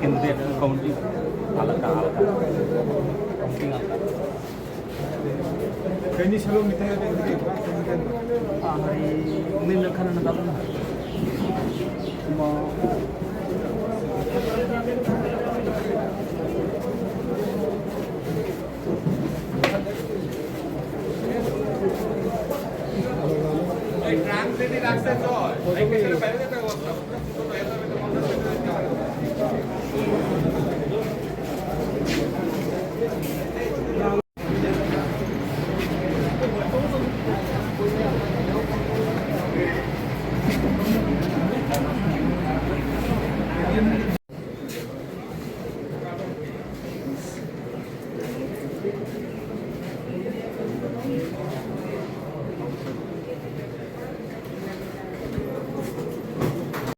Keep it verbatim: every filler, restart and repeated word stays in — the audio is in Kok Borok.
কিন্তু একটু কাউন্টিং আলাদা, আলাদা। কাউন্টিং আলাদা। Kaini salo mitai ada yang gede. Ah, hari ini nak kana nak apa? Mau.